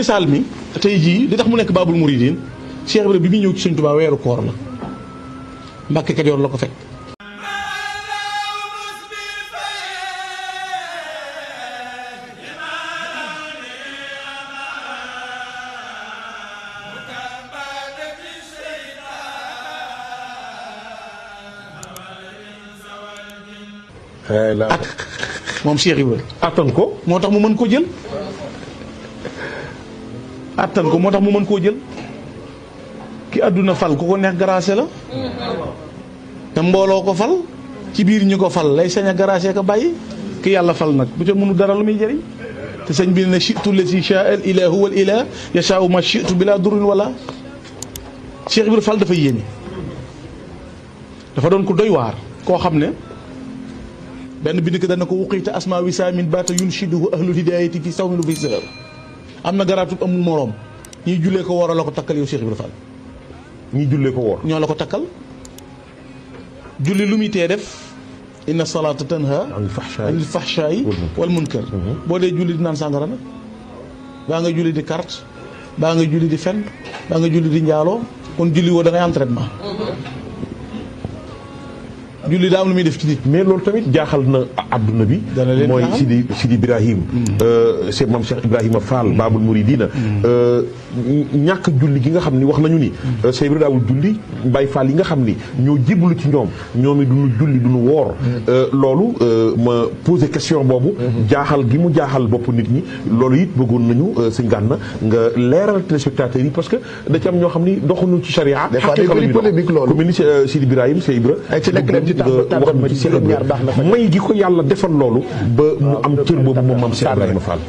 misaal mi tey jii li tax mu nekk Baabul Muridiin Cheikh Ibrahima bi muy ñëw ci Sëñ Tuubaa weeru koor la Mbàkke Kajoor la ko fekk. ak moom Cheikh Ibrahima attan ko moo tax mu mën koo jël attan ko moo tax mu mën koo jël ki àdduna fal ku ko neex garaase la te mbooloo ko fal ci biir ñu ko fal lay sañ a garaase ko bàyyi ki yàlla fal nag bu ca mënu dara lu muy jëriñ te sëñ bi ne chitu lati shaa al ilahu wal ilah yashaau ma chitu bila durin wala Cheikh Ibrahima Fall dafa yéeme dafa doon ko doy waar koo xam ne benn bind ko dana ko wuqiita asma wisaamin baata yunshiduhu ahlul hidayati fi sawmi lu fi sër am na garaatub amul moroom ñiy jullee ko woor la ko takkal yow Cheikh Ibrahima Fall ñi jullee ko woor ñoo la ko takkal julli lu muy tee def inna salaata tanha anil fahshaayi wal munkar boo dee julli di naan sàngara nag baa nga julli di carte baa nga julli di fen baa nga julli di njaaloo kon julli woo da ngay entraînement julli daa am lu muy def ci nit. mais loolu tamit jaaxal na adduna bi. dana leen mooy Sidi Ibrahim. Cheikh Mame Cheikh Ibrahima Fall. Baabul Muridiina. ñàkk julli gi nga xam ni wax nañu ni. Cheikh Ibrahima daawul julli Baay Fall yi nga xam ni ñoo jébbalu ci ñoom it duñu julli duñu woor. loolu ma posé question boobu. jaaxal gi mu jaaxal bopp nit ñi loolu it bëggoon nañu sëñ Gana nga leeral téléspectateurs yi parce que da ci am ñoo xam ni doxuñu ci charia. des fois day bëri polémique loolu ku mel ni Sidi Ibrahima Cheikh Ibrahima. may gi ko yàlla defal loolu ba mu am cër boobu moom maam Cheikh Ibrahima Fall.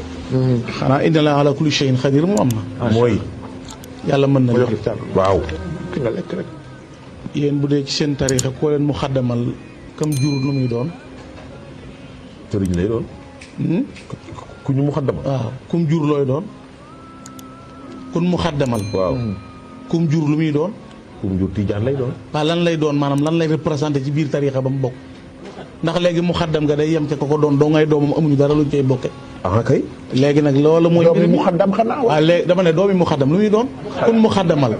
xanaa inna Allaaha ala kulli shay'in xadiir mu am na. mooy. yàlla mën na waaw. ki nga lekk rek. yéen bu dee ci seen tariixa koo leen mu xaddamal kam jur nu muy doon. sëriñ lay doon. ku ñu mu xaddamal. waaw kum jur looy doon. kun mu xaddamal. waaw. kum jur lu muy doon. kum jur tijaan lay doon. waaw lan lay doon maanaam lan lay représenté ci biir tariixa ba mu bokk ndax léegi mu xaddam nga day yem ca ko doon doo ngay doomam amuñu dara luñ koy bokke. ah kay. léegi nag loolu mooy. doomi mu xaddam xanaa waaw léegi dama ne doomi mu xaddam lu muy doon. kun mu xaddamal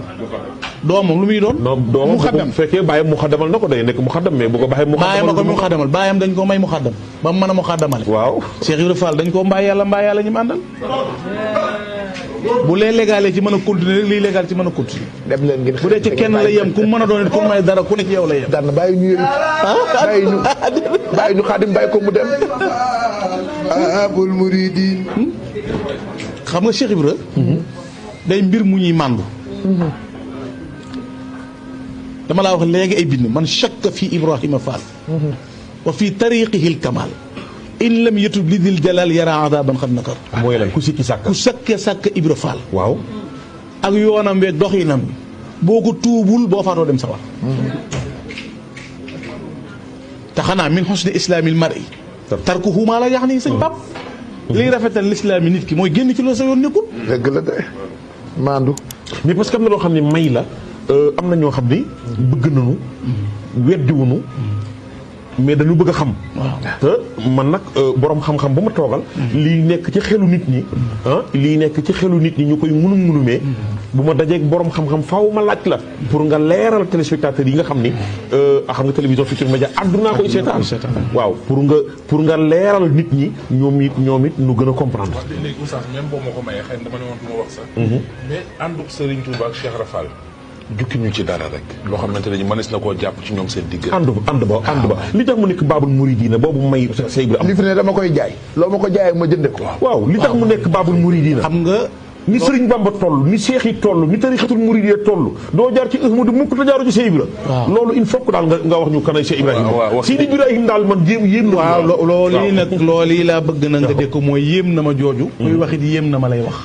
doomam lu muy doon. non doomam bu fekkee bàyyam mu xaddamal na ko day nekk mu xaddam mais bu ko bàyyam mu xaddamal. bàyyam ko mu xaddamal bàyyam dañ ko may mu xaddam ba mu mën a mu xaddamale. waaw Cheikh Ibrahima Fall dañ koo mbaa yàlla ñu mu àndal. bu lee légalee ci mën a continuer rek liy légal ci mën a continuer. dem leen ngeen bu dee ci kenn la yem ku mën a doon it ku may dara ku ne ci yow la yem. daan bàyyi ñu yëri bàyyi ñu xaadim bàyyi ko mu dem. Baabul Muridiin. xam nga Cheikh Ibra day mbir mu ñuy màndu. dama laa wax léegi ay bind man shakka fi Ibrahima Fall. wa fi tariqihil kamal. in lam yatub li dil jalal yara adaban xam nakar. mooy lan ku sikki sàkk. ku sàkk Ibra Fall. waaw. ak yoonam beeg doxinam boo ko tuubul boo faatoo dem sawar. te xanaa min husni islaamil mar'i tarkuhu maa la yaxni sëñ Pape. liy rafetal lislaam yi nit ki mooy génn ci loolu sa yoon nekkul. dëgg la de maandu. mais parce que am na loo xam ne may la am na ñoo xam ni bëgg nañu weddiwuñu mais dañu bëgg a xam. te man nag borom xam-xam ba ma toogal. lii nekk ci xelu nit ñi. lii nekk ci xelu nit ñi ñu koy munumee. bu ma dajeeg borom xam-xam faaw ma laaj la. pour nga leeral téléspectateurs yi nga xam ni. xam nga télévision Futurs Médias àdduna koy seetaan. waaw pour nga leeral nit ñi ñoom it nu gën a comprendre. wax dëgg léegi oustaz même boo ma ko mayee xëy na dama ne woon du ma wax sax. mais ànduk Serigne Touba ak Cheikh Rafal. jukki ñu ci dara rek. loo xamante ne mënees na koo jàpp ci ñoom seen digg. ànd ba li tax mu nekk Baabul Muridiina boobu may say bi am. li fi ne dama koy jaay. loo ma ko jaayee ma jënde ko. waaw li tax mu nekk Baabul Muridiina. xam nga. ni Sëriñ Bamba toll ni Cheikh yi toll ni tarixatul Muridiyya toll doo jaar ci Ahmadu mukk te jaaru ci Cheikh Ibra. loolu il faut que daal nga wax ñu kanay Cheikh Ibrahima. waaw Sidi Ibrahima daal man yéem na. waaw loolu yi nag loolu yi laa bëgg na nga dégg ko mooy yéem na ma jooju. muy wax it yéem na ma lay wax.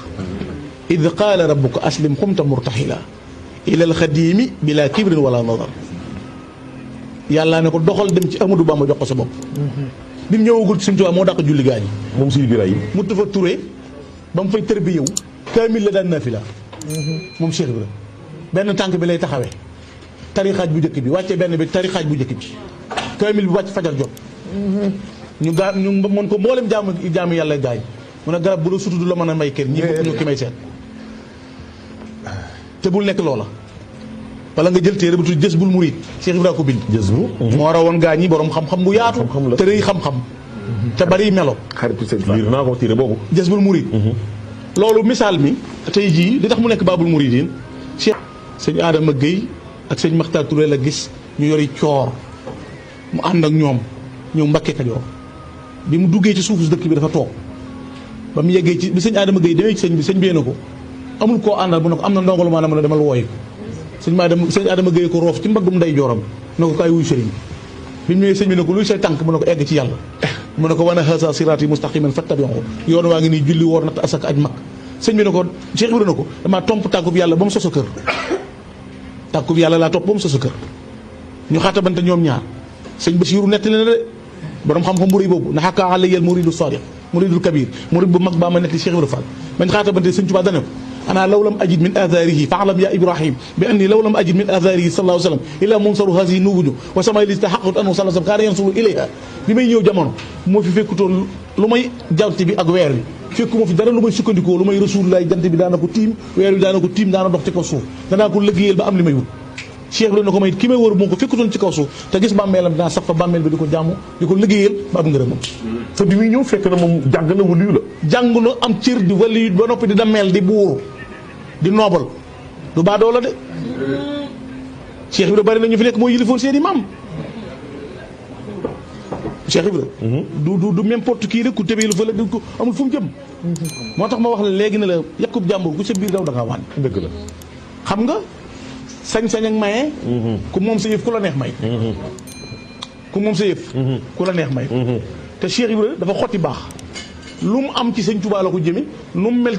id qaala rabbuka aslim xumta murtaxila ila alxadimi bila kibrin wala nadar. yàlla ne ko doxal dem ci Ahmadu Bamba jox ko sa bopp. bi mu ñëwagul ci Sëriñ Tuubaa moo dàq julli gaañ yi. moom Sidi Ibrahima. mu dafa turé ba mu fay tër bi yow. kaamil la daan nafila moom Cheikh Ibra benn tànk bi lay taxawee tari xaaj bu njëkk bi wàcce benn bi tari xaaj bu njëkk bi kaamil bi wàcc fajar jot ñu mën ko mboolem jaamu yàlla gaañ mu ne garab bu la sutu du la mën a may kër ñi bëgg ñu ki may seet te bul nekk loola wala nga jël téere bu tudd Jazbul Murid Cheikh Ibrahima ko bind moo rawoon gaa ñi borom xam-xam bu yaatu te rëy xam-xam te bari melo xaritu sëñ Fall liir naa ko téere boobu Jazbul Murid loolu misaal mi tey jii li tax mu nekk Babul Muridin Cheikh sëñ Adama Gueye ak sëñ Makhtar Touré la gis ñu yori coor mu ànd ak ñoom ñëw Mbakke Kajoor bi mu duggee ci suufu dëkk bi dafa toog ba mu yeggee ci bi sëñ Adama Gueye demee ci sëñ bi sëñ bee na ko amul koo àndal bu ne ko am na ndongalu maanaam ne demal wooyi ko sëñ Adama Gueye ko roof ci mbaggum nday jooram ne ko kaay wuy sëriñ bi mu ñëwee sëñ bi ne ko luy say tànk mu ne ko egg ci yàlla mu ne ko wana haza siraati mustaqiman fattabi'uhu yoon waa ngi nii julli woor natt asaka aj mag sëñ bi ne ko Cheikh Ibrahima ne ko damaa tomp tànkub yàlla ba mu soso kër tànkub yàlla laa topp ba mu soso kër ñu xaatabante ñoom ñaar sëñ Basiiru nettali na de borom xam-xam bu rëy boobu na xakka alayya muridu sadiq muridul kabir murid bu mag baa ma nettali Cheikh Ibrahima Fall bañ xaatabante sëñ Tuubaa dane ko ana law lam ajid min atharihi fa'lam ya Ibrahim bi anni law lam ajid min atharihi sallallahu alayhi wa sallam illa munsaru hazihi nubuju wa sama li tahaqqaqat annahu sallallahu alayhi wa sallam kaana yansuru ilayha bi may ñëw jamono moo fi fekkutoon lu may jant bi ak weer bi fekkuma fi dara lu may sukkandikoo lu may rasulullah jant bi daana ko tiim weer bi daana ko tiim daana dox ci kaw suuf danaa ko liggéeyal ba am li may wut Cheikh bi na ko may ki may wër moo ko fekkutoon ci kaw suuf te gis bàmmeelam dinaa sax fa bàmmeel bi di ko jàmm di ko liggéeyal ba am ngërëmam te bi muy ñëw fekk na moom jàng na waliyu la jàng na am cër di waliyu ba noppi di dameel di buur di noobal du baadoo la de Cheikh Ibra bari na ñu fi nekk moo yilifoon seeni maam Cheikh Ibra du n'importe qui rek ku tëbeelu fa la di ko amul fu mu jëm moo tax ma wax la léegi ne la yàqub jàmbur ku sa biir daw da ngaa wàññi dëgg la xam nga sañ-sañ ak maye ku moom sa yëf ku la neex may ku moom sa yëf ku la neex may te Cheikh Ibra dafa xotti baax lu mu am ci sëñ Tuubaa la ko jëme nu mu mel